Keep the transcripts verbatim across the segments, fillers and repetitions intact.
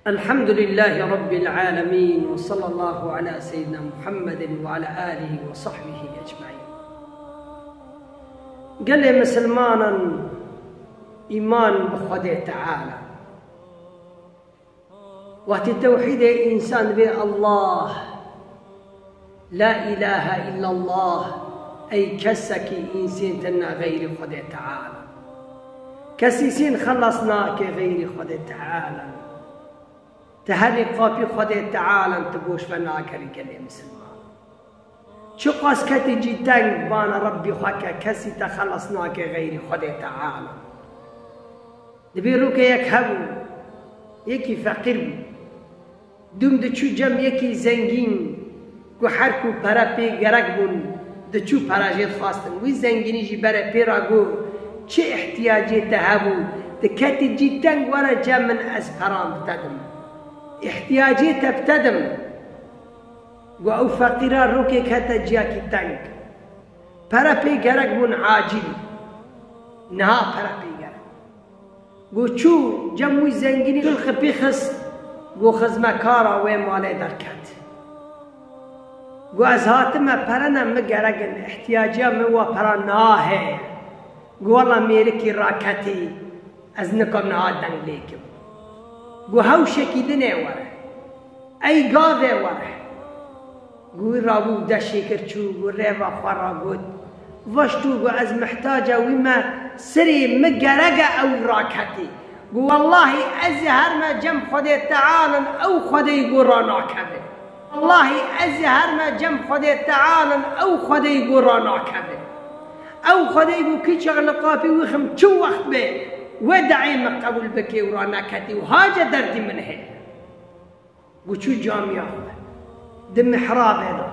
الحمد لله رب العالمين، وصلى الله على سيدنا محمد وعلى آله وصحبه أجمعين. Gelê misilmanan, îman bi Xwedê Teala. Wextê tewhîdê însan dibê Allah, La ilahe illallah, ey kesekî însên tine xeyrî Xwedê Teala. Kesî sîn xelas nake xeyrî Xwedê Teala. Te herî qapî Xwedê Teala, te boş ve nakerî gelê misilman. Çiqas ketî cî teng bana Rebbî xwe ke, kesî te xelas nake xeyrî Xwedê Teala. Dibê rokê yek hebû, yekî feqîr bû. Dûm diçû cem yekî zengîn, ku her ku pere pê gerek bûn, diçû pere jê dixwastin. Wî zengînî jî berê pê re got, çi ihtiyacê te hebû, tu ketî cî teng were cem min, ez peran bi te dim. Îhtiyacê te bi te dim. Got ew feqîra rokê kete ciyakî teng. Pere pê gerek bûn acîl. Niha pere pê gerek. Got çû cem wî zengînî, gul xipî xist, got xizmekara wê malê derket. Got ez hatime pere ne, mi gerek in, ihtiyaciya min wa pera nahê. Got wela mêrikî raketî, ez nikim niha deng lê kim. Got hewşekî dinê were. Ey gavê were. Got wî rabû deşê kir çû, got rêva xwe ra got. Vaş tu, got ez mihtaca wî me, sirê mi gerege ew raketî. Got wellahî ez ê herme cem Xwedê Teala, ew Xwedeyî got ranakeve. Wellahî ez ê herme cem Xwedê Teala, ew Xwedeyî got ranakeve. Ew Xwedeyî got kî çax li qapî wî xim çi wext be, wê deê min qebûl bike û raneketî û hace derdî min heye. Got çû camiya xwe, di mihrabê de,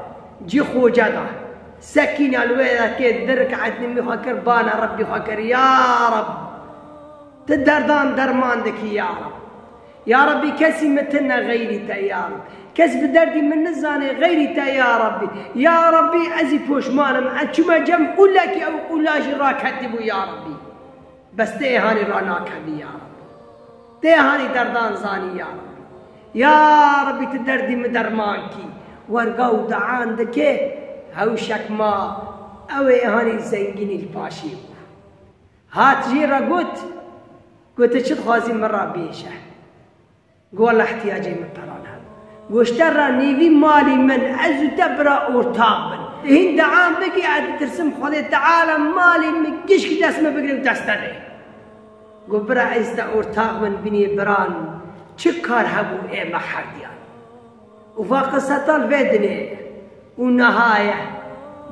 cî xoce de, sekîna li wê de kê, di rik'et nimî xwe kir, bana Rebbî xwe kir, ya Reb, tu derdan derman dikî ya Reb. Ya Rebbî, kesî min tine xeyrî te ya Reb. Kes bi derdî min nizane xeyrî te ya Rebbî. Ya Rebbî, ez î poşman im, ez çûme cem qûlekî, ew qûla jî raketî bû ya Rebbî. Bes tê hanî ranakevî ya Rebbî. Tê hanî derdan zanî ya Rebbî. Ya Rebbî, tu derdî min derman kî. Werga û dean dike, hewşek ma, ew ê hanî zengînî li paşê bû. Hat jê re got, got tu çi dixwazî min re bêje. Got wela ihtiyacê min peran hebû. Got ji te re nêvî malî min, ez û te bira ortax bin. Hîn dean bikî, ez ditirsim Xwedê Teala malê min gişkî dest min bigire û dest te de. Got bira ez te ortax bin binê biran, çi kar hebû ê me herdiyan. Û va qiseta li vê dinê ye. Û niha ye.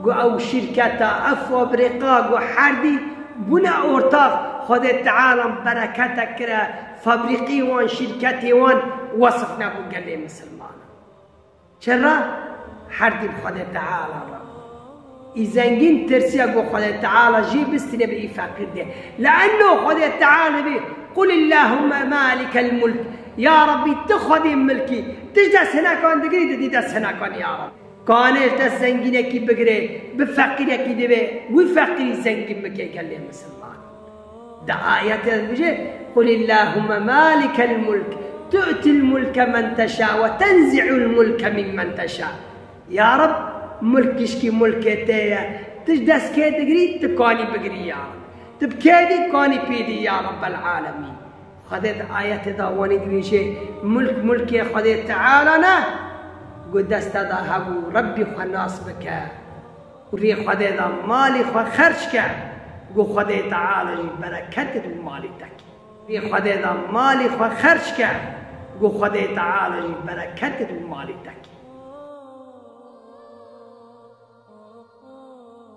Got ew şîrketa, ev fabrîqa, got herdî bûne ortax, Xwedê Teala berekete kire, fabrîqî wan, şîrketê wan wesif nebû gelê misilman. Çira? Herdî bi Xwedê Teala re. Î zengîn tirsiya got Xwedê Teala jê bistîne bi î feqîr de. Le'enno Xwedê Teala bê, "Qul Allahümme malikel mulk." Ya Rebbî, tu Xwedê milkî, tu ji dest hinekan digirî, didî dest hinekan ya Rebbî. Kanê ji dest zengînekî bigire, bi feqîrekî divê, wî feqîrî zengîn bike gelê misilman. Di ayetê de dibêje, "Qul Allahümme malikel mulk, tu'til mulke men teşâ ve tenzi'ul mulke mimmen teşâ." Ya Reb, mulk gişkî mulkê te ye, tu ji dest kê digirî, tu kanî bigirî ya Reb. Tu bi kê dî, kanî pê dî ya Rebbel alemîn. Xwedê di ayetê de wanî dibêje, mulk mulkê Xwedê Teala ne, ku dest te de hebû, Rebbî xwe nas bike. Û rê Xwedê de malê xwe xerc ke, got Xwedê Teala jî bereket didî malê te kî. Rê Xwedê de malê xwe xerc ke, got Xwedê Teala jî bereket didî malê te kî.